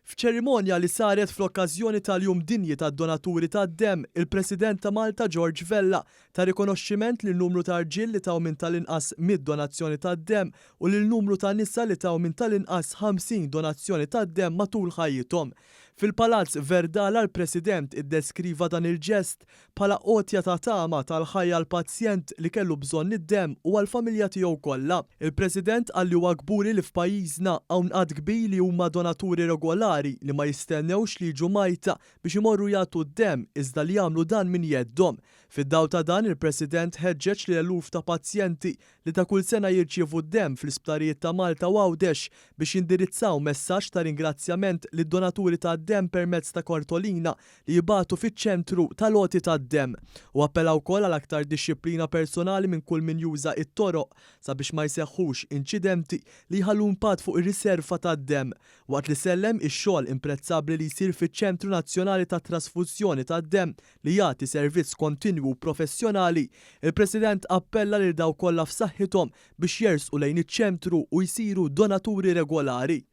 F'ċerimonja li saret fl-okkażjoni tal-Jum Dinji tad-Donaturi tad-Demm, il-President ta' Malta George Vella ta rikonoxximent lil numru ta' rġiel li taw minn tal-inqas 100 donazzjoni tad-demm u lil numru ta' nisa li taw minn tal-inqas 50 donazzjoni tad-demm matul ħajjithom. Fil-Palazz Verdala l-President iddeskriva dan il-ġest bħala għotja ta' tama tal-ħajja għall-pazjent li kellu bżonn id-demm u għall-familja tiegħu kollha. Il-President qal li huwa kburi li f'pajjiżna hawn għadd kbir li huma donaturi regolari li ma jistennewx li jiġu mgħajta biex imorru jagħtu d-demm iżda li jagħmlu dan minn jeddhom. Fid-dawl ta' dan il-President ħeġġeġ lil eluf ta' pazjenti li ta' kull sena jirċievu d-demm fl-isptarijiet ta' Malta u Għawdex biex jindirizzaw messaġġ ta' ringrazzjament lid-donaturi tad-demm permezz ta' kartolina li jibagħtu fiċ-ċentru tal-għoti tad-demm. Hu appella wkoll għal aktar dixxiplina personali minn kull min juża t-toroq sabiex ma jseħħux inċidenti li jħallu impatt fuq ir-riserva tad-demm. Waqt li sellem ix-xogħol imprezzabbli li jsir fiċ-Ċentru Nazzjonali tat-Trasfużjoni tad-Demm li jagħti servizz kontinwu u professjonali, il-President appella lil dawk kollha f'saħħithom biex jersqu lejn iċ-ċentru u jsiru donaturi regolari.